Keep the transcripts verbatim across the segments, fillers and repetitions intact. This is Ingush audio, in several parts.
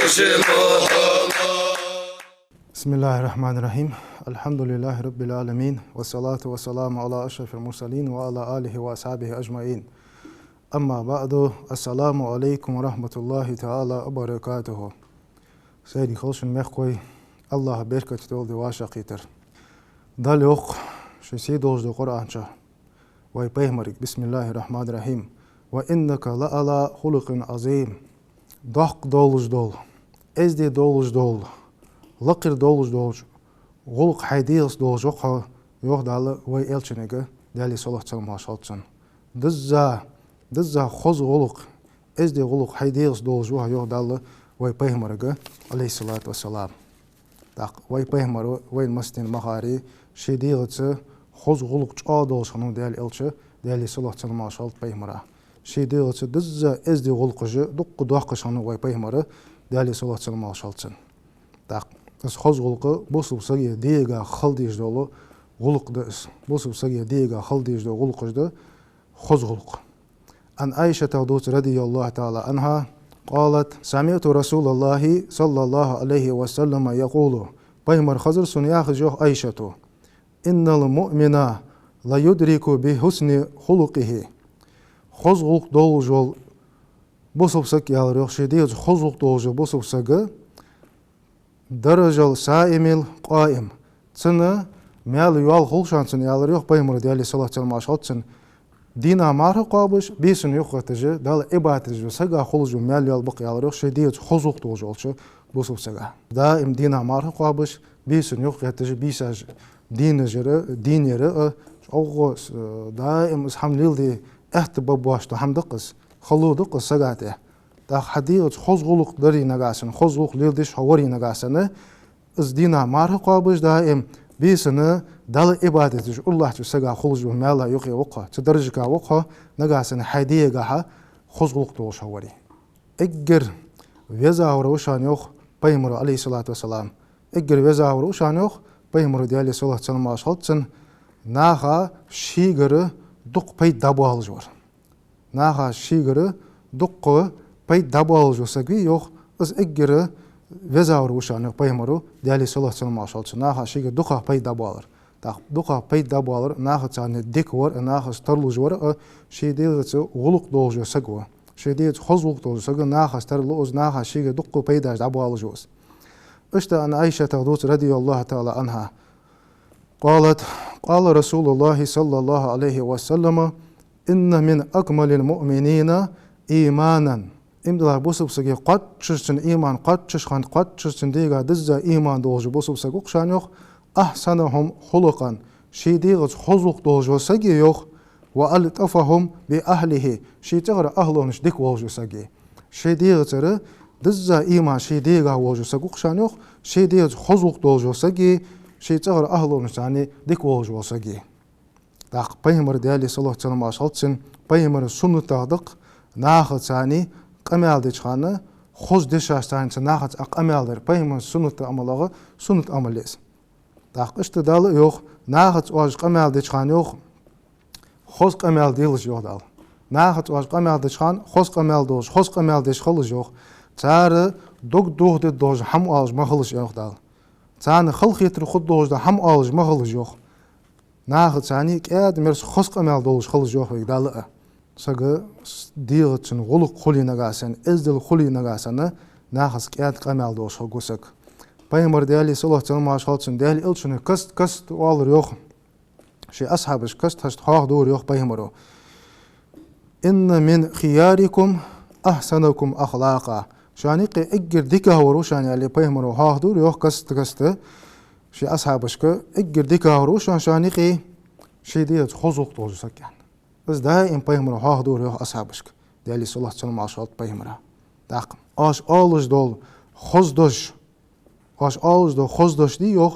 بسم الله الرحمن الرحيم. الحمد لله رب العالمين، والصلاة والسلام على أشرف المرسلين وعلى آله وأصحابه أجمعين. أما بعد، السلام عليكم ورحمة الله تعالى وبركاته. Сайре хилда шун, мехкахой, АллахӀа беркате долда вай вӀашагӀкхетар. Дала йоах ший сий долаш долча Къуръан чу вай пайхамарга: بسم الله الرحمن الرحيم، وإنك لعلى خلق عظيم. Доккха долаш дола, эздий долаш дола, лакхера долаш долча гӀулакха хьай дегӀаца долаш ва хьо, йоах Дала вай Элчанга, Даьла салот-салам хилда цунна. Дизза, дизза хоза гӀулакх, эздий гӀулакх хьай дегӀаца долаш ва хьо, йоах Дала вай пайхамарга, عليه الصلاة والسلام. ТӀаккха вай пайхамар вайна массанена ма харра, ший дегӀаца хоза гӀулакх чӀоагӀа долаш хиннав Даьла Элча, Даьла салот-салам хилда пайхамара. Ший дегӀаца дизза эздий гӀулакхаш дукха доаккхаш хиннав вай пайхамар, Даьла салот-салам хилда цунна. ТӀаккха из хоза гӀулакх бусалба сага дегӀага хила дезаш дола гӀулакх да из. Бусалба сага дегӀага хила дезаш дола гӀулакхаш да хоза гӀулакх. عن عائشة, дувц, رضي الله تعالى عنها قالت: سمعت رسول الله صلى الله عليه وسلم يقول. Пайхамар хезар сона яхаш, йоах Ӏайшата: إن المؤمن ليدرك بحسن خلقه. Хоза гӀулакх долаш вола бусалба саг, аьлар йоах, ший дегӀаца хоза гӀулакх долаш вола бусалба саг, درجة الصائم القائم. Цун маьл йоалл хул шоана цун, аьлар йоах пайхамара, Даьла салот-салам хилда цунна, дийнахьа марха кхоабаш, бийсанна юхагӀетташ Далла Ӏибадат деш волча сага хулаш дола маьл йоалл ба-кх, аьлар йоах, ший дегӀаца хоза гӀулакх долаш волча бусалба сага. Даим дийнахьа марха кхоабаш, бийсанна юхагӀетташ, бийсаш дийна яр, дийна яр а, чӀоагӀа, э, даим из хӀама леладе аьттув бергбоацаш дола хӀама да-кх из, хало да-кх из сага тӀа. ТӀаккха хьай дегӀаца хоза гӀулакх дарий нагахьа санна, хоза гӀулакх леладеш хьо варий нагахьа санна, из дийнахьа марха кхоабаш, даим бийсанна Далла Ӏибадат деш ураллахьча сага хулаш дола маьл юкъе ва-кх хьо, цу даржага ва-кх хьо нагахьа санна, хьай дегӀагахьа хоза гӀулакх долаш хьо варий. Эггара везагӀвар ва шоана, йоах пайхамара, عليه الصلاة والسلام. Эггара везагӀвар ва шоана, йоах пайхамара, Даьла салот-салам хилда цунна, наха шийгара дукха пайда дӀабоалаш вар. Наха шийгара дукха пайда дӀабоалаш вола саг вий, йоах, из эггара везагӀвар ва шоана, йоах пайхамара, Даьла салот-салам хилда цунна, наха шийгара дукха пайда дӀабоалар. ТӀаккха дукха пайда дӀабоалар, нахаца цхьана дика вар а, нахаца тарлуш вар а, ший дегӀаца гӀулакх долаш вола саг ва. Ший дегӀаца хоза гӀулакх долаш вола саг нахаца тарлу из, наха шийгара дукха пайдаш дӀабоалаш ва из. Иштта عن عائشة, дувц, رضي الله تعالى عنها قالت: قال رسول الله صلى الله عليه وسلم: إن من أكمل المؤمنين إيمانا. Иман долча бусалба сага кхоачаш цун иман, кхоачаш хинна, кхоачаш цун дегӀа дизза иман долаш вола бусалба саг ва-кх шоана, йоах, أحسنهم خلقا. Ший дегӀаца хоза гӀулакх долаш вола саг, йоах, وألطفهم بأهله. Ший цӀагӀара ахӀлонаш дика волаш вола саг. Ший дегӀацара дизза иман ший дегӀа волаш вола саг ва-кх шоана, йоах, ший дегӀаца хоза гӀулакх долаш вола саг, ший цӀагӀара ахӀлонашца цхьана дика волаш вола саг. ТӀаккха пайхамара, Даьла салот-салам хилда цунна, пайхамара суннатах да-кх нахаца цхьана къамаьл деча хана хоза дешашца цхьана цу нахаца а къамаьл дар. Пайхамара суннат Ӏамалах суннат Ӏамал я из. ТӀаккха иштта Дала йоах, нахаца оаш къамаьл деча хана, йоах, хоза къамаьл делаш, йоах Дала. Нахаца оаш къамаьл деча хана хоза къамаьл долаш, хоза къамаьл деш хилалаш, йоах. Цар дог дохадергдолаш хӀама оалаш ма хилалаш, йоах Дала. Царна халахетар хургдолаш дола хӀама оалаш ма хилалаш, йоах. Нахаца цхьана кӀаьда-мерза хоза къамаьл долаш хилалаш, йоах вайга Дала а. Сага дегӀаца цун гӀулакх хуле нагахьа санна, эздел хуле нагахьа санна, нахаца кӀаьда къамаьл долаш хургва саг. Пайхамара, Даьла салот-салам хилда цунна, Даьла Элчано каст-каста оалар, йоах, ший асхьабашка каст-каста хьоахадора, йоах пайхамара: إن من خياركم أحسنكم أخلاقا. Шоана юкъе эггара дикагӀвар ва шоана, аьле, пайхамара хьоахадора, йоах, каст-каста ший асхьабашка: эггара дикагӀвар ва шоана, шоана юкъе ший дегӀаца хоза гӀулакх долаш вола саг, аьнна. Из даим пайхамара хьоахадора, йоах, асхьабашка, Даьла салот-салам хилда пайхамара. ТӀаккха оаш оалаш дола хоза дош, оаш оалаш дола хоза дош дий, йоах,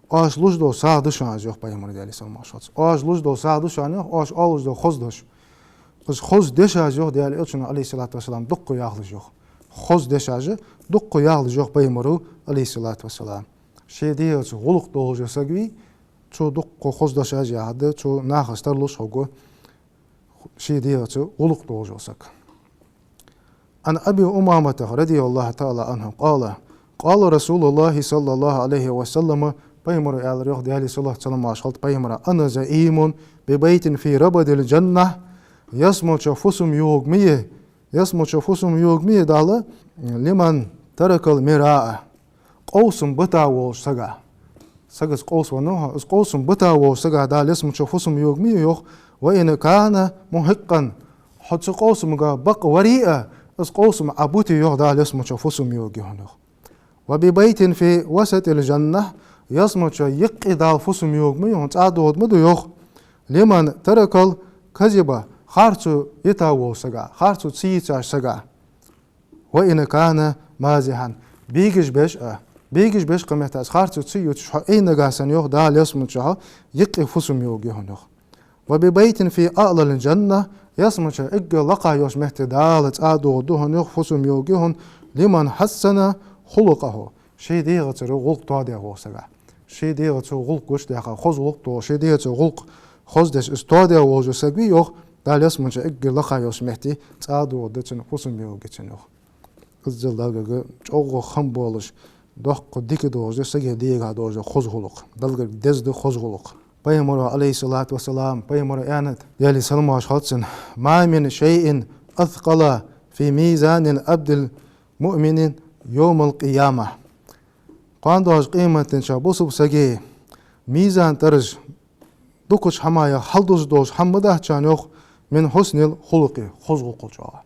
оаш луш дола сагӀа да шоана из, йоах пайхамара, Даьла салот-салам хилда цунна. Оаш луш дола сагӀа да шоана, йоах, оаш оалаш дола хоза дош. Из хоза дешаш, йоах Даьла Элчано, عليه الصلاة والسلام, дукха яхалаш, йоах. Хоза дешаш дукха яхалаш, йоах пайхамара, عليه الصلاة والسلام. Ший дегӀаца гӀулакх долаш вола саг вий, цо дукха хоза дешаш яхаргда, цо нахаца тарлуш хургва, ший дегӀаца гӀулакх долаш вола саг. عن أبي أمامة رضي الله تعالى عنه قال: قال رسول الله صلى الله عليه وسلم, пайхамара аьлар йоах, Даьлера салот-салам хилда цунна, пайхамара: أنا زعيم ببيت في ربض الجنة, ялсмала чу фусам йогӀа ма я, ялсмала чу фусам йогӀа ма я Дала, لمن ترك المراء, къовсам бита волча сага. Сагаца къовса венна хьо, из къовсам бита волча сага Дала ялсмала чу фусам йогӀа ма я йоах, وإن كان محقا, хьо цу къовсамага бакъ вари а, из къовсам Ӏа бите йоах, Дала ялсмала чу фусам йогӀа я хьона йоах. وببيت في وسط الجنة, ялсмала чу юкъе Дала фусам йогӀа ма я хьона, цӀа догӀа ма да йоах, لمن ترك الكذب, харцо йита волча сага, харцо ца йийцача сага. وإن كان مازحا, бегаш беш а, бегаш беш кхы метта, из харцо ца ювцаш хьо Ӏе нагахьа санна йоах, Дала ялсмала чу хьо юкъе фусам йогӀа я хьона йоах. وببيت في أعلى الجنة, ялсмала чу эггара лакха йолча метте Дала цӀа догӀаргда хьона йоах, фусам йогӀа я хьона, لمن حسن خلقه, ший дегӀацара гӀулакх тоадаь волча сага. Ший дегӀаца гӀулакх гучадаьккха, хоза гӀулакх долаш, ший дегӀаца гӀулакх хозадеш, из тоадаь волаш вола саг вий йоах, Дала ялсмала чу эггара лакха йолча метте цӀа догӀаргда цунна, фусам йогӀаргья цунна йоах. Иззал Даьлагара чӀоагӀа хам болаш, доккха дика долаш да сага дегӀа долаш дола хоза гӀулакх. Даьлагара деза да хоза гӀулакх. Пайхамара, عليه الصلاة والسلام, пайхамара аьннад, Даьлера салам-моаршал хилда цунна: ما من شيء أثقل في ميزان العبد المؤمن يوم القيامة. Кхоана доагӀача къематдийнахьа бусалба сага мизан тӀараш дукхача хӀамаех хьалдузаш долаш хӀама ма дац шоана йоах, من حسن الخلق, хоза гӀулакхал чӀоагӀа.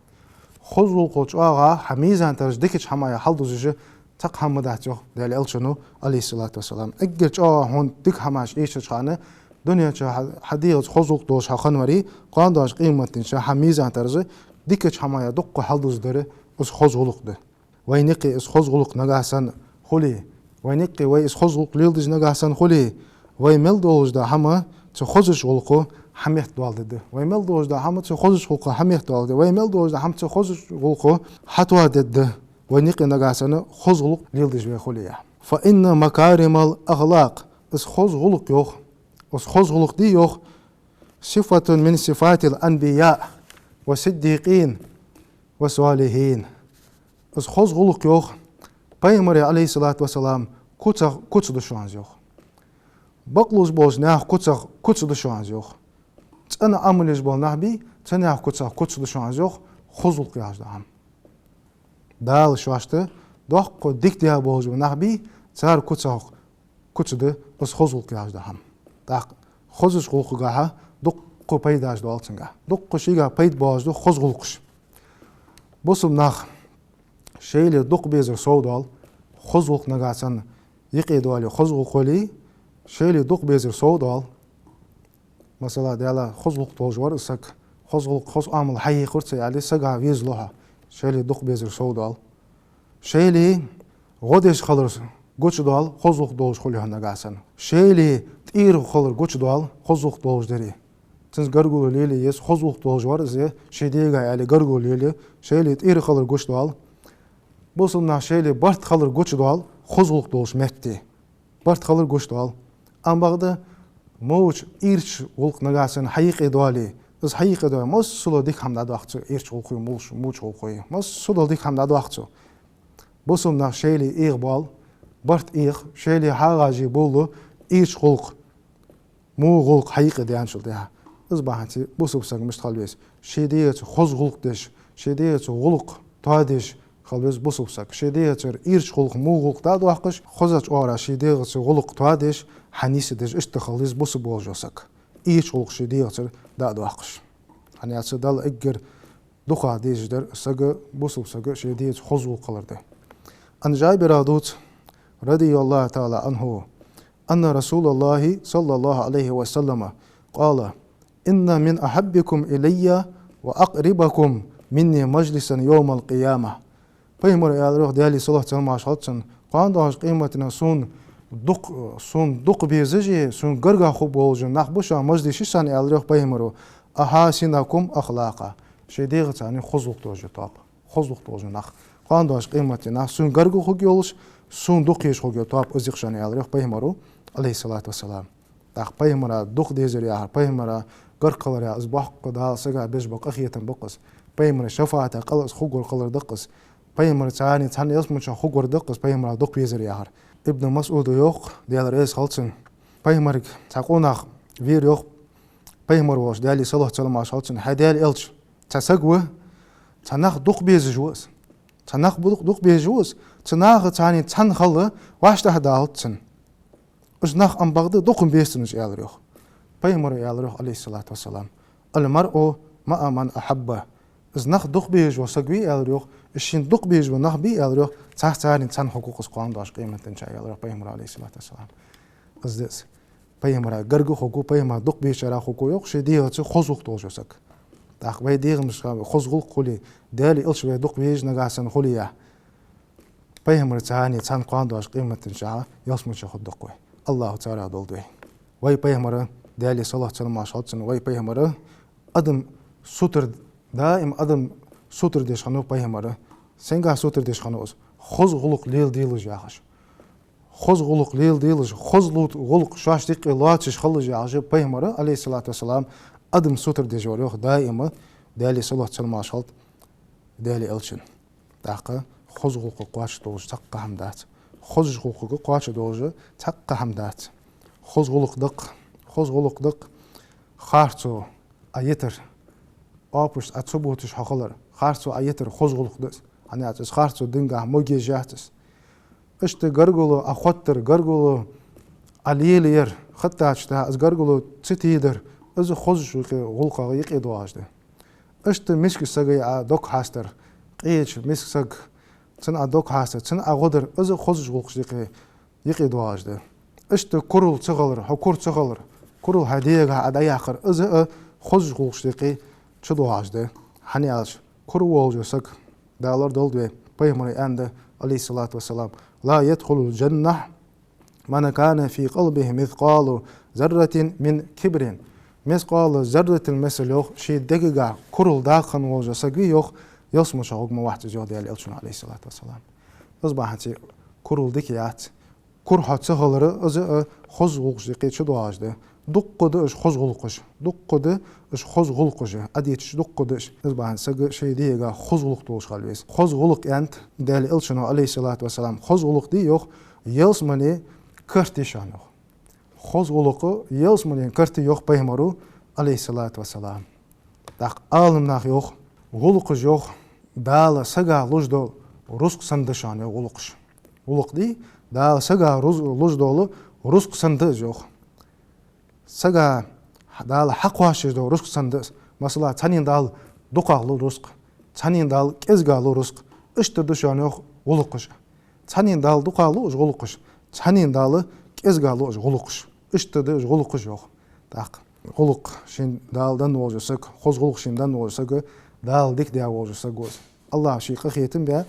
Хоза гӀулакхал чӀоагӀа хьа мизан тӀараш дикача хӀамаех хьалдузаш цхьаккха хӀама ма дац йоах Даьла Элчано, عليه الصلاة والسلام. Эггара чӀоагӀа хьона дика хӀамаш эшача хана, дунен чу хьа, хьа дегӀаца хоза гӀулакх долаш хьо хинна варе, кхоана доагӀача къематдийнахьа хьа мизан тӀараш дикача хӀамаех дукха хьалдузаш дар из хоза гӀулакх да. Вайна юкъе из хоза гӀулакх нагахьа санна хуле, вайна юкъе вай из хоза гӀулакх леладеш нагахьа санна хуле, вай мел долаш дола хӀама цу хозача гӀулакхо хьаметтадоаладергда. Вай мел долаш дола хӀама цу хозача гӀулакхо хьаметтадоаладергда. Вай мел долаш дола хӀама цу хозача гӀулакхо хьатоадергда. Вайна юкъе нагахьа санна хоза гӀулакх леладеш вай хуле. فإن مكارم الأخلاق, из хоза гӀулакх йоах, из хоза гӀулакх да йоах, صفة من صفات الأنبياء والصديقين والصالحين. Из хоза гӀулакх йоах, пайхамарий, عليه الصلاة والسلام, куцах куц да шоана из йоах. Бакълувш болча наьха куцах куц да шоана из йоах. ЦӀена Ӏамал еш бола нах бий, цу наьха куцах куц да шоана из йоах, хоза гӀулакх яхаш дола хӀама. Дала шоашта доккха дика даь болаш бола нах бий, цар куцах куц да из хоза гӀулакх яхаш дола хӀама. ТӀаккха хозача гӀулакхагахьа дуккха пайдаш дола цунгахьа. Дуккха шийгахьа пайда болаш да хоза гӀулакхаш. Бусалба нах шоайла дукха безар совдоал, хоза гӀулакх нагахьа санна юкъе доале, хоза гӀулакх хуле, шоайла дукха безар совдоал. Масала, Даьла, хоза гӀулакх долаш вар из саг, хоза гӀулакх, хоза Ӏамал хьахьекхар ца аьле, сага веза лохьа, шоайла дукха безар совдоал. Шоайла гӀо деш хилар гучадоал, хоза гӀулакх долаш хуле хьо нагахьа санна. Шоайла тӀера хилар гучадоал, хоза гӀулакх долаш даре. Цунца гаргало лелае еза, хоза гӀулакх долаш вар из, ший дегага аьле гаргало лелае, шоайла тӀера хилар гучадоал. Бусалба нах шоайла барт хилар гучадоал, хоза гӀулакх долча метте. Барт хилар гучадоал. Амма бакъда, моча ирча гӀулакх нагахьа санна хьаюкъедоале, из хьаюкъедоале, массадола дика хӀама дӀадоаккх цо, ирча гӀулакхо, моча, моча гӀулакхо, массадола дика хӀама дӀадоаккх цо. Бусалба нах шоайла эгӀабоал, барт эгӀа, шоайла хьагӀажи боллу ирча гӀулакх, во гӀулакх хьаюкъедаьнначул тӀехьа. Из бахьанца бусалба саг мишта хила веза? Ший дегӀаца хоза гӀулакх деш, ший дегӀаца гӀулакх тоадеш хила веза бусалба саг. Ший дегӀацара ирча гӀулакх, во гӀулакх дӀадоаккхаш, хозача оагӀорахьа ший дегӀаца гӀулакх тоадеш, хьанийсдеш, иштта хила веза бусалба волаш вола саг. Ирча гӀулакх ший дегӀацара дӀадоаккхаш. ХӀана аьлча Далла эггара дукха дезаш дар сага, бусалба сага ший дегӀаца хоза гӀулакх хилар да. عن جابر, дувц, رضي الله تعالى عنه, أن رسول الله صلى الله عليه وسلم قال: إن من أحبكم إلي وأقربكم مني مجلسا يوم القيامة. Пайхамара аьлар йоах, Даьла салот-салам хилда цунна: кхоана доагӀача къематдийнахьа сона дукха, сона дукха безаш а, сона гаргагӀа хургболаш бола нах ба шоана мажлисе, аьлар йоах пайхамара, أحاسنكم أخلاقا. Ший дегӀаца хоза гӀулакх долаш йола тоаба. Хоза гӀулакх долаш бола нах. Кхоана доагӀача къематдийнахьа сона гаргагӀа хургйолаш, сона дукха езаш хургйола тоаба из я-кх шоана, аьлар йоах пайхамара, عليه الصلاة والسلام. ТӀаккха пайхамара дукха дезар яхар, пайхамара гаргагӀа хилар яхар, из боккха Дала сага беш бола къахетам ба-кх из. Пайхамара шафаӀата къала из хургвар хилар да-кх из. Пайхамарца цхьана ялсмален чу хургвар да-кх из, пайхамара дукха везар яхар. Ибн МасӀуда йоах, Даьла раьза хилва цунна, пайхамарга цхьа къонах вера, йоах, пайхамар волча, Даьлера салот-салам хилда цунна: «ХӀай Даьла элча, цхьа саг ва, цхьа нах дукха безаш ва из. Цхьа нах бу-, дукха безаш ва из, цу нахаца цхьана хала вӀаштӀехьадалац цунна. Уж нах, ам бакъда, дукха беза цунна уж», — аьлар, йоах. Пайхамара аьлар, йоах, Ӏалайхи ссалату вассалам: «المرء مع من أحب». Из нах дукха безаш вола саг вий, аьлар, йоах, из шийна дукха безаш бола нах бий, аьлар, йоах, царца цхьана хургва-кх из кхоана доагӀача къематдийнахьа, аьлар, йоах, пайхамара, Ӏалайхи ссалату вассалам. Из да из. Пайхамара гарга хургва, пайхамара дукха безачарех хургва, йоах, ший дегӀаца хоза гӀулакх долаш вола саг. ТӀаккха вай дегӀамашка хоза гӀулакх хуле, Даьла элча вай дукха везаш нагахьа санна хуле, пайхамарца цхьана кхоана доагӀача къематдийнахьа ялсмален чу хургда-кх вай. АллахӀа царех долда вай. Вай пайхамар, Даьлера салот-салам хилда цунна, вай пайхамар адам сутара, даим адам сутара деш хиннав пайхамар. Сенга сутара деш хиннав из? Хоза гӀулакх леладелаш яхаш. Хоза гӀулакх леладелаш, хоза лу-, гӀулакх шоашта юкъе лоацаш хилалаш яхаш, пайхамар, Ӏалайхи ссалату вассалам, адам сутара деш вар, йоах, даим Даьлера салот-салам хилда Даьла элчана. ТӀаккха хоза гӀулакх кхоачаш долаш цхьаккха хӀама дац. Хоза гӀулакх кхоачаш долаш цхьаккха хӀама дац. Хоза гӀулакх да-кх, хоза гӀулакх да-кх харцо Ӏа йитар, оапаш Ӏа ца буташ хьо хилар, харцо Ӏа йитар хоза гӀулакх да из. ХӀана аьлча из харцо динагахьа могаш яц из. Иштта гаргало Ӏа хоттар, гаргало Ӏа лелаяр, хаттача тӀа из гаргало ца тедар, из хозача юкъе, гӀулакхех юкъе доагӀаш да. Иштта миска сага Ӏа дог хьастар, къеча миска саг, цунна Ӏа дог хьастар, цунна Ӏа гӀо дар, из хозача гӀулакхашта юкъе, юкъе доагӀаш да. Иштта курал ца хилар, хьо кура ца хилар, курал хьай дегӀагахьа Ӏа дӀаяккхар, из а хозача гӀулакхашта юкъе чудоагӀаш да. ХӀана аьлча кура волаш вола саг, Дала лорадолда вай, пайхамара аьннад, Ӏалайхи ссалату вассалам: «لا يدخل الجنة من كان في قلبه مثقال ذرة من كبر». Мискъала зарратал масал, йоах, ший дегагахьа курал даккха хинна волаш вола саг вий, йоах, ялсмален чу хургвац из, йоах Даьла элчано, Ӏалайхи ссалату вассалам. Из бахьанца курал дика яц. Кура хьо ца хилар, из а хоза гӀулакхашта юкъе чудоагӀаш да. Дукха да уж хоза гӀулакхаш. Дукха да уж хоза гӀулакхаш. Ӏадийцача дукха да уж. Из бахьан сага ший дегӀагахьа хоза гӀулакх долаш хила веза. Хоза гӀулакх аьннад Даьла элчано, Ӏалайхи ссалату вассалам. Хоза гӀулакх да, йоах, ялсмален карт я шоана, йоах. Хоза гӀулакх ялсмален карт я, йоах пайхамаро, Ӏалайхи ссалату вассалам. ТӀаккха Ӏаламнаха йоах, гӀулакхаш, йоах, Дала сага луш дола рузкъа санна да шоана, йоах, гӀулакхаш. ГӀулакх да, Дала сага руз-, луш дола рузкъа санна да из, йоах. Сага Дала хьакхоачашдеш дола рузкъа санна да из. Масала, цхьаннена Дала дукхагӀа лу рузкъа, цхьаннена Дала кӀезигагӀа лу рузкъа. Иштта да шоана, йоах, гӀулакхаш. Цхьаннена Дала дукхагӀа лу уж гӀулакхаш, цхьаннена Дала кӀезигагӀа лу уж гӀулакхаш. Иштта да уж гӀулакхаш, йоах. ТӀаккха гӀулакх шийна Дала денна волаш вола саг, хоза гӀулакх шийна денна волаш вола саг, Дала дика даь волаш вола саг ва из. АллахӀа шийна къахетам баь,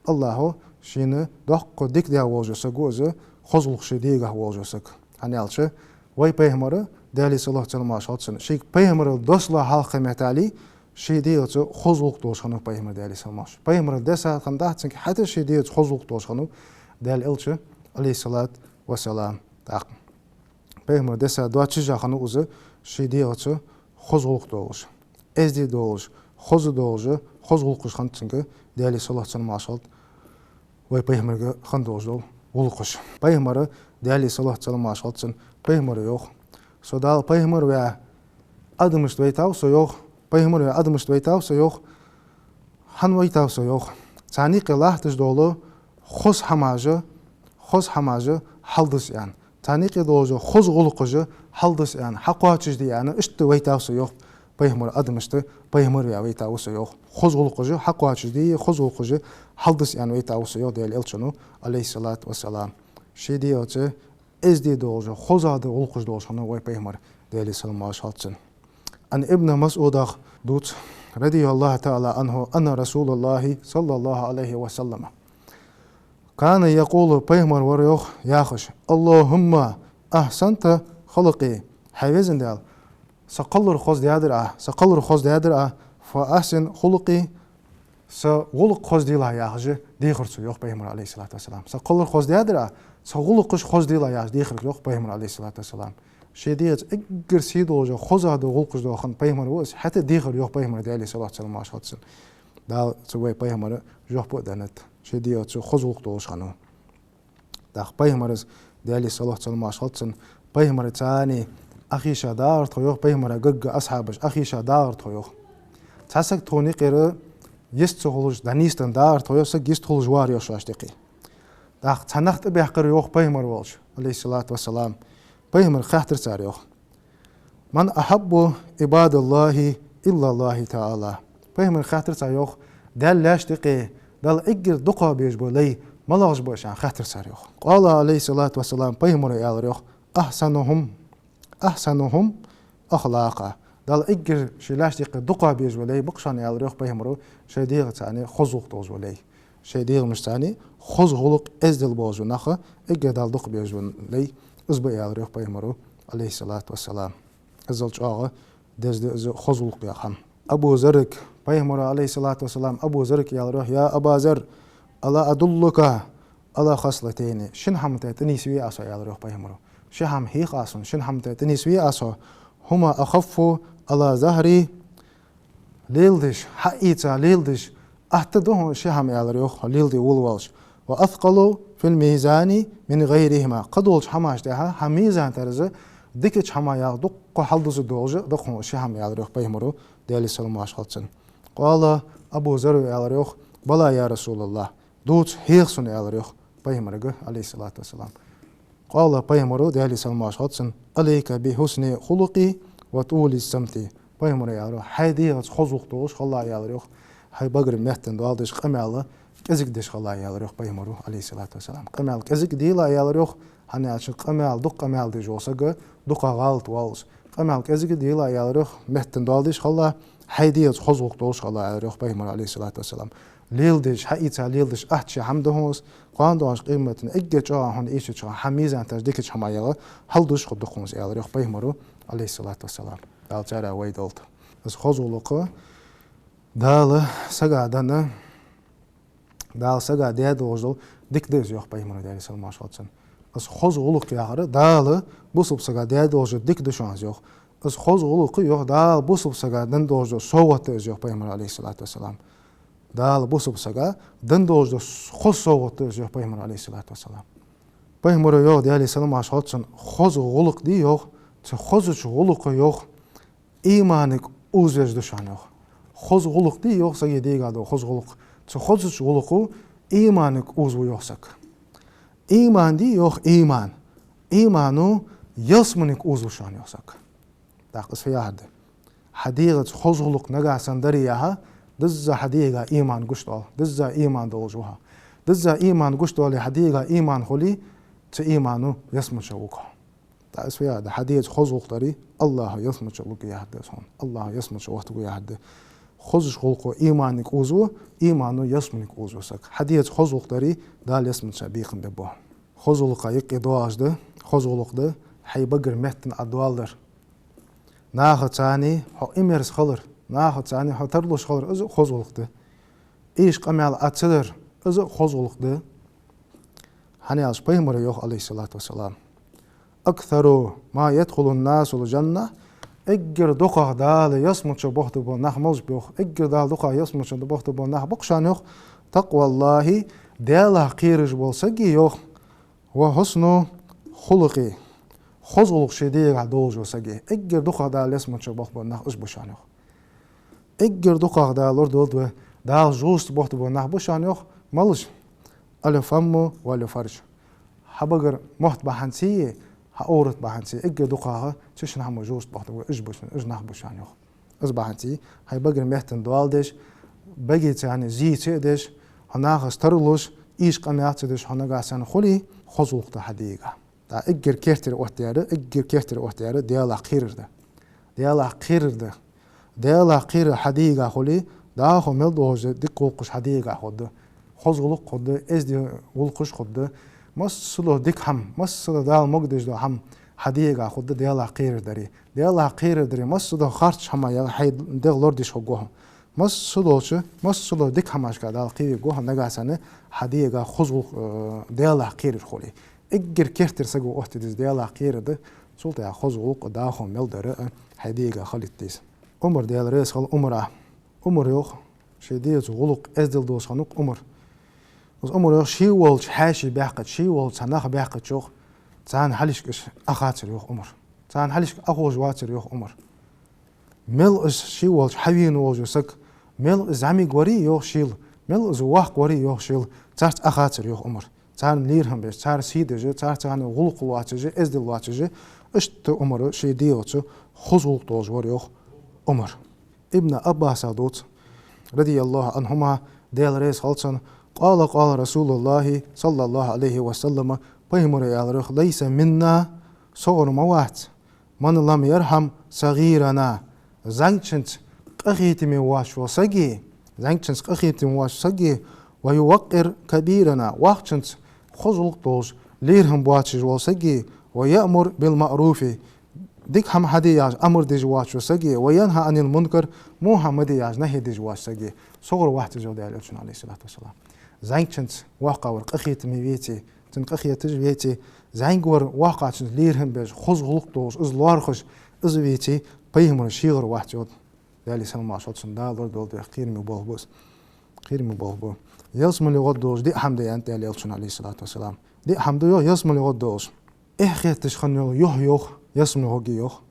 АллахӀа шийна доккха дика даь волаш вола саг ва из, хоза гӀулакх ший дегагахьа волаш вола саг. ХӀана аьлча вай пайхамар, Даьлера салот-салам хилда цунна, шийга пайхамарал доссале хьалха меттел, ший дегӀаца хоза гӀулакх долаш хиннав пайхамар, Даьлера салам хилда цунна. Пайхамарал дессад хинна дац цунга, хӀаьта ший дегӀаца хоза гӀулакх долаш хиннав Даьла элча, Ӏалайхи ссалату вассалам. ТӀаккха пайхамарал дессад доацаш хиннав из, ший дегӀаца хоза гӀулакх долаш, эздий долаш, хоза долаш, хоза гӀулакхаш хиннад цунга, Даьлера салот-салам хилда цунна, вай пайхамарга хинна долаш дола гӀулакхаш. Пайхамара, Даьлера салот-салам хилда цунна, пайхамара йоах: «Со Дала пайхамар ваь адамашта вайтав со, йоах, пайхамар ваь адамашта вайтав со, йоах. ХӀана вайтав со, йоах? Царна юкъе латташ дола хоза хӀамаш, хоза хӀамаш хьалдисса аьнна, царна юкъе долаш дола хоза гӀулакхаш хьалдисса аьнна, хьакхоачашде аьнна, иштта вайтав со, йоах, пайхамар адамашта пайхамар ваь вайтав со, йоах. Хоза гӀулакхаш хьакхоачашде, хоза гӀулакхаш хьалдисса аьнна вайтав со, йоах, Даьла элчано, Ӏалайхи ссалату вассалам». Ший дегӀаца эздий долаш, хоза гӀулакхаш долаш хиннав вай пайхамар, Даьлера салам хилда цунна. Ӏан Ибн МасӀуда дувц, رضي الله تعالى عنه, أن رسول الله صلى الله عليه وسلم كان يقول, пайхамар вар, йоах, яхаш: «اللهم أحسنت خلقي». ХӀай веза Даьла, са кхоллар хоза даьдар Ӏа, са кхоллар хоза даьдар Ӏа, «فأحسن خلقي», са гӀулакх хоза делахь, яхаш, дехар цо, йоах пайхамара, Ӏалайхи ссалату вассалам. Са кхоллар хоза даьдар Ӏа, са гӀулакхаш хоза делахь, яхаш, дехар, йоах пайхамара, Ӏалайхи ссалату вассалам. Ший дегӀаца эггара сий долаш, хоза дола гӀулакхаш долаш хинна пайхамар ва из, хӀаьта дехар, йоах пайхамара, Даьла салот-салам хилда цунна. Дала цу вай пайхамара жоп а деннад, ший дегӀаца хоза гӀулакх долаш хиннав. ТӀаккха пайхамара, Даьла салот-салам хилда цунна, пайхамара царна Ӏохайша дагӀар тхо, йоах, пайхамара гаргга асхьабаш Ӏохайша дагӀар тхо, йоах. Цхьа саг тхона юкъера йист ца хулаш дӀанийсденна дагӀар тхо, йоах, саг йист хулаш вар, йоах, шоашта юкъе. ТӀаккха цхьа нах тӀабаьхкар, йоах, пайхамар волча, Ӏалайхи ссалату вассалам. Пайхамара хаьттар цар, йоах: «من أحب عباد الله إلا الله تعالى». Пайхамара хаьттар цар, йоах: «Даьла лаьшта юкъе Далла эггара дукхагӀа безаш бола лай малагӀаш ба уж?» — аьнна хаьттар цар, йоах. «قال عليه الصلاة والسلام», пайхамара аьлар, йоах: «أحسنهم، أحسنهم أخلاقا». Далла эггара ший лаьшта юкъе дукхагӀа безаш бола лай ба-кх шоана, аьлар, йоах, пайхамара, шоай дегӀаца царна хоза гӀулакх долаш бола лай. Шоай дегӀамашца царна хоза гӀулакх, эздел болаш бола нах эггара Далла дукха безаш бола лай из ба, аьлар, йоах, пайхамара, Ӏалайхи ссалату вассалам. Иззал чӀоагӀа деза да из хоза гӀулакх яха хӀама. Абу Заррага пайхамара, Ӏалайхи ссалату вассалам, Абу Заррага аьлар, йоах: «يا أبا ذر، ألا أدلك على خصلتين؟» Шин хӀаман тӀа тӀанийсве аз хьо, аьлар, йоах, пайхамара. Ши хӀама хьех аз хьона, шин хӀаман тӀа тӀанийсве аз хьо. «هما أخف على ظهري». Леладеш, хьаийца леладеш атта да хьона ши хӀама, аьлар, йоах, леладе волавалаш. «وأثقل في الميزان من غيرهما». Кхыдолча хӀамашта тӀехьа хьа мизан тараза дикача хӀамаех дукха хьалдузаш долаш да хьона ши хӀама, аьлар, йоах, пайхамара, Даьла салот-салам хилда цунна. «قال», Абу Зарра аьлар, йоах: «بلى يا رسول الله». Дувца хьех сона, аьлар, йоах, пайхамарга, Ӏалайхи ссалату вассалам. «قال», пайхамара, Даьла салот-салам хилда цунна: «عليك بحسن الخلق وطول الصمت». Пайхамара аьлар, йоах: «Хьай дегӀаца хоза гӀулакх долаш хила, аьлар, йоах, хьай багара меттана доал деш, къамаьл кӀезига деш хила», аьлар, йоах, пайхамара, Ӏалайхи ссалату вассалам. «Къамаьл кӀезига дийла», аьлар, йоах, хӀана аьлча къамаьл, дукха къамаьл деш вола саг дукха гӀалат воал из. «Къамаьл кӀезига дийла», аьлар, йоах, меттана доал деш хила, хьай дегӀаца хоза гӀулакх долаш хила, аьлар, йоах, пайхамара, Ӏалайхи ссалату вассалам. Леладеш, хьаийца леладеш атта ши хӀама да хьона из. Кхоана доагӀача къематдийнахьа эггара чӀоагӀа хьона эшача хана хьа мизан тараза дикача хӀамаех хьалдузаш хургда хьона из, аьлар, йоах, пайхамара, Ӏалайхи ссалату вассалам. Дала царех вай долда. Из хоза гӀулакх Дала сага денна, Дала сага даь долаш дола дика да из, йоах пайхамара, Даьла салот-салам хилда цунна. Из хоза гӀулакх яхар Дала бусалба сага даь долаш дола дика да шоана из, йоах. Из хоза гӀулакх, йоах, Дала бусалба сага денна долаш дола совгӀат да из, йоах пайхамара, Ӏалайхи ссалату вассалам. Дала бусалба сага денна долаш дола хоза совгӀат да из, йоах пайхамара, Ӏалайхи ссалату вассалам. Пайхамара йоах, Даьла салот-салам хилда цунна, хоза гӀулакх да, йоах, цу хозача гӀулакха, йоах, иманага озавеш да шоана, йоах. Хоза гӀулакх да, йоах, сага дегӀа дола хоза гӀулакх. Цу хозача гӀулакхо иманага озаву, йоах, саг. Иман да, йоах, иман. Имано ялсманега озаву шоана, йоах, саг. ТӀаккха из фу яхар да? Хьа дегӀаца хоза гӀулакх нагахьа санна дар яхар, дизза хьа дегӀа иман гуш доал, дизза иман долаш ва хьо. Дизза иман гуш доале, хьа дегӀа иман хуле, цу имано ялсмала чу вуг хьо. ТӀаккха из фу яхар да? Хьа дегӀаца хоза гӀулакх дари, АллахӀо ялсмала чу вуг яхар да из хьона. АллахӀо ялсмала чу вахийтаргва яхар да. Хозача гӀулакхо иманага озаву, имано ялсманега озаву саг. Хьа дегӀаца хоза гӀулакх дари, Дала ялсмала чу бекхам бергба хьона. Хоза гӀулакха юкъе доагӀаш да, хоза гӀулакх да хьай багара меттана Ӏа доал дар. Нахаца цхьана хьо имерза хилар, нахаца цхьана хьо тарлуш хилар, из а хоза гӀулакх да. Ийрча къамаьл Ӏа ца дар, из а хоза гӀулакх да. ХӀана аьлча пайхамара йоах, Ӏалайхи ссалату вассалам: «أكثر ما يدخل الناس الجنة», эггара дукхагӀа Дала ялсмала чу бохийтаргбола нах малаш ба, йоах, эггара Дала дукхагӀа ялсмала чу бохийтаргбола нах ба-кх шоана, йоах, «تقوى الله», Даьлах кхераш бола саг, йоах, «وحسن الخلق», хоза гӀулакх ший дегӀа долаш вола саг. Эггара дукхагӀа Дала ялсмала чу бохийтаргбола нах уж ба шоана, йоах. Эггара дукхагӀа Дала лорадолда вай, Дала жожагӀате бохийтаргбола нах ба шоана, йоах, малаш? «الفم والفرج». Хьа багара мотт бахьанца, хьа Ӏоврат бахьанца эггара дукхагӀа цу шин хӀамо жожагӀате бохийтаргбола уж ба шоана, уж нах ба шоана, йоах. Из бахьанца хьай багара меттана доал деш, багеца цхьана зе ца деш, хьо нахаца тарлуш, ийрча къамаьл ца деш хьо нагахьа санна хуле, хоза гӀулакх да хьа дегӀа. ТӀаккха эггара керттера оттадаьр, эггара керттера оттадаьр Даьлах кхерар да. Даьлах кхерар да. Даьлах кхерар хьа дегӀа хуле, дӀахо мел долаш дола дика гӀулакхаш хьа дегӀа хургда. Хоза гӀулакх хургда, эздий гӀулакхаш хургда. Массадола дика хӀама, массадола Дала могадеш дола хӀама хьа дегӀа хургда Даьлах кхерар дари. Даьлах кхерар дари, массадола харцача хӀамаех хьай дегӀ лорадеш хургва хьо. Массадолча, массадолча дика хӀамашка Дала кхевергва хьо нагахьа санна хьа дегӀа хоза гӀулакх, э, Даьлах кхерар хуле. Эггара керттера саго оттаде деза Даьлах кхерар да, Цул тӀехьагӀа хоза гӀулакх а, дӀахо мел дар а хьай дегах хилийта деза. Ӏумар, Даьла раьза хилва Ӏумара. Ӏумар йоах, ший деца гӀулакх эздел долаш хиннав-кх Ӏумар. Из Ӏумар йоах, ше волча хьаьший баьккхача, ше волча цхьа нах баьккхача йоах, царна хьалхашка уж Ӏохацар йоах Ӏумар. Царна хьалхашка Ӏоховш вацар йоах Ӏумар. Мел уж ше волча хьавена волаш вола саг, мел из зӀамига варий йоах шийла, мел из воккха варий йоах шийла, царца Ӏохацар йоах Ӏумар. Царна лерхӀам беш, цар сий деш, царца цхьана гӀулакх лоацаш, эздел лоацаш, иштта Ӏумар ший дегӀаца хоза гӀулакх долаш вар йоах Ӏумар. Ибн Ӏаббасах дувц, رضي الله عنهما, Даьла раьза хилва цунна: قال قال رسول الله صلى الله عليه وسلم, пайхамара аьлар йоах: ليس منا, согара ма вац, من لم يرحم صغيرنا, зӀамигачунца къахетаме воацаш вола саг, зӀамигачунца къахетаме воацаш вола саг, ويوقر كبيرنا, воккхачунца хоза гӀулакх долаш, лерхӀам боацаш вола саг, ويأمر بالمعروف, дика хӀама хьаде яхаш амар деш воацаш вола саг, وينهى عن المنكر, во хӀама ма де яхаш нахьи деш воацаш вола саг. Согара вац из, йоах Даьла Элчано, عليه الصلاة والسلام. ЗӀамигачунца воккхавар къахетаме веце, цунна къахеташ веце, зӀамигавар воккхачунца лерхӀам беш, хоза гӀулакх долаш, из лоархӀаш, из веце, пайхамар шийгара вац, йоах. Даьлера салам-моаршал хилда цунна, Дала лорадолда вай, кхераме болх ба из. Кхераме болх ба. Ялсмале гӀоргдолаш диъ хӀама да, аьннад Даьла Элчано, عليه الصلاة والسلام. Диъ хӀама да, йоах, ялсмале гӀоргдолаш. Эхь хеташ хинна йола юхь, йоах, ялсмале гӀоргья, йоах.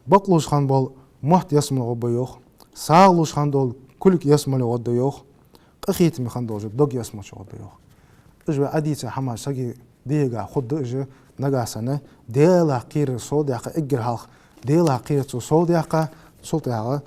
Бакълуш хинна бола мотт ялсмале гӀоргба, йоах. СагӀа луш хинна дола кулг ялсмале гӀоргда, йоах. Къахетаме хинна долаш дог ялсмале гӀоргда, йоах. Уж вай Ӏодийца хӀамаш сага дегах хургда уж, нагахьа санна Даьлах кхерар совдаьккха, эггара хьалха Даьлах кхерар цо совдаьккха, цул тӀехьагӀа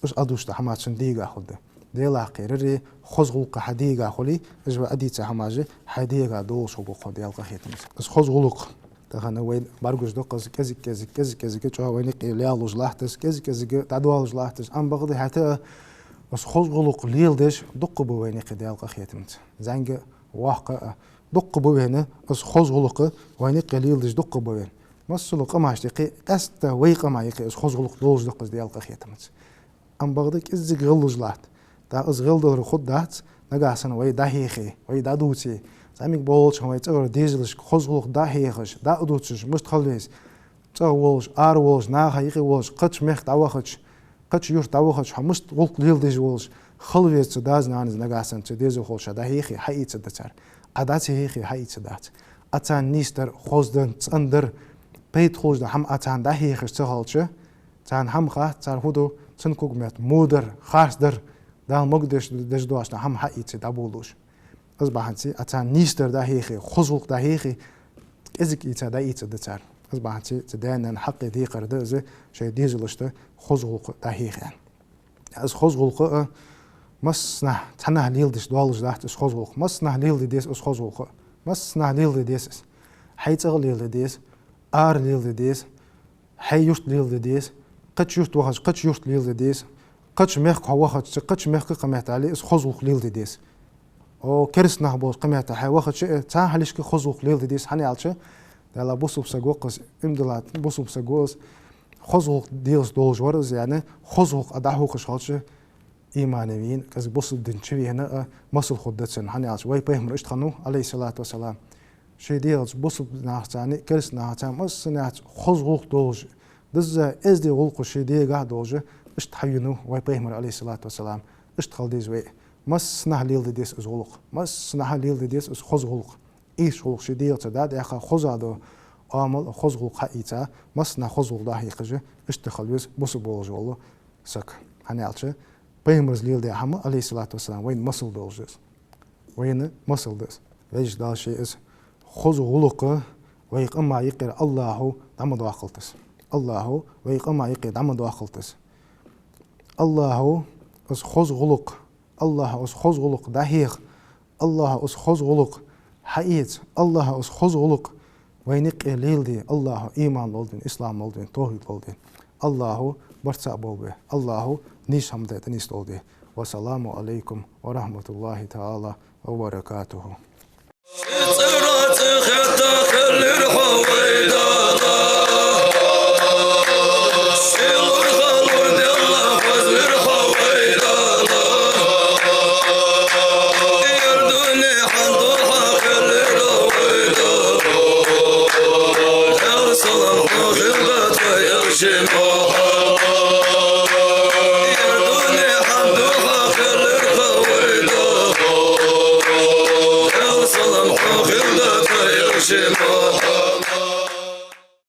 уж Ӏодувцаш дола хӀамаш цун дегах хургда. Даьлах кхерар а, хоза гӀулакх а хьа дегах хуле, уж вай Ӏодийца хӀамаш хьай дегах долаш хургба-кх хьо Даьла къахетамца. Из хоза гӀулакх, тахан вай бӀаргагуш да-кх из, кӀезиг-кӀезига, кӀезиг-кӀезига чӀоагӀа вайна юкъе лелаш латт из, кӀезиг-кӀезига дӀадоалаш латт из. Ам бакъда хӀаьта а из хоза гӀулакх леладеш дукха ба вайна юкъе Даьла къахетамца. ЗӀамига а, воккха а, дукха ба вайна из хоза гӀулакх, вайна юкъе леладеш дукха ба вайна. Массало къамашта юкъе, къаьстта вай къаман юкъе из хоза гӀулакх долаш да-кх из Даьла къахетамца. Ам бакъда кӀезига гӀеллуш латт. ТӀаккха из гӀелдалар хургдац, нагахьа санна вай дӀахьехе, вай дӀадувце. ЗӀамига болча хана вай цӀагӀара дезалашка хоза гӀулакх дӀахьехаш, дӀа а дувцаш, мишта хила веза. ЦӀагӀа волаш, ара волаш, наха юкъе волаш, кхыча мехка дӀавахача, кхыча юрта дӀавахача, хьо мишта гӀулакх леладеш волаш хила веза цу дас-нанас, нагахьа санна цу дезалхочоа дӀахьехе, хьаийцаргда цар. Ӏа дӀа ца хьехе, хьаийцаргдац. Ӏа царна нийсдар, хоздар, цӀендар, пайда хулаш дола хӀама Ӏа царна дӀахьехаш ца хилча, царна хӀама хац, цар фу ду, цун когаметта во дар, харц дар, Дала могадеш, деш доацаш дола хӀама хьаийце дӀаболалуш. Из бахьанца Ӏа царна нийсдар дӀахьехе, хоза гӀулакх дӀахьехе, кӀезига ийца дӀаийцаргда цар. Из бахьанца цу даь-наьна хьакъ а декхар да из, шоай дезалашта хоза гӀулакх дӀахьехар. Из хоза гӀулакх а массанахьа, цхьаннахьа леладеш долаш дац из хоза гӀулакх. Массанахьа леладе деза из хоза гӀулакх а. Массанахьа леладе деза из. Хьай цӀагӀа леладе деза, ара леладе деза, хьай юрта леладе деза, кхыча юрта вахача, кхыча юрта леладе деза, кхыча мехка хьо вахача, кхыча мехка къамаьл дале, из хоза гӀулакх леладе деза. О, кераста нах болча къамаьл хьо вахача а, царна хьалхашка хоза гӀулакх леладе деза, хӀана аьлча, Даьла бусалба саг ва-кх из, иман диллад бусалба саг ва из, хоза гӀулакх делаш долаш вар из, яӀни, хоза гӀулакх Ӏа дӀахьехаш хилча, иман а вена, кӀезига бусалба дина чу вена а масал хургда цунна, хӀана аьлча вай пайхамар иштта хиннав, عليه الصلاة والسلام. Ший дегӀаца бусалба нахаца а, кераста нахаца а, массанахаца хоза гӀулакх долаш, дизза эздий гӀулакхаш ший дегахьа долаш, иштта хьавенав вай пайхамар, عليه الصلاة والسلام. Иштта хила деза вай а. Массанахьа леладе деза из гӀулакх. Массанахьа леладе деза из хоза гӀулакх. Ийрча гӀулакх ший дегӀаца дӀадаьккха, хоза дола Ӏамал, хоза гӀулакх хьаийца, массанахьа хоза гӀулакх дӀахьехаш, иштта хила веза бусалба волаш вола саг. ХӀана аьлча, пайхамара леладаь хӀама, عليه الصلاة والسلام, вайна масал долаш да из. Вайна масал да из. Везача Дала ше из хоза гӀулакх вай къаман юкъера АллахӀа дӀа ма доаккхалда из. АллахӀа вай къаман юкъера дӀа ма доаккхалда из. АллахӀа из хоза гӀулакх, АллахӀа из хоза гӀулакх дӀахьеха, АллахӀа из хоза гӀулакх хьаэца, АллахӀа из хоза гӀулакх вайна юкъе леладе, АллахӀа иман лолда вайна, ислам лолда вайна, тавхьид лолда вайна. АллахӀа барт цхьа болба вай, АллахӀа нийса хӀама дайта нийса долда вай. والسلام عليكم ورحمة الله تعالى وبركاته.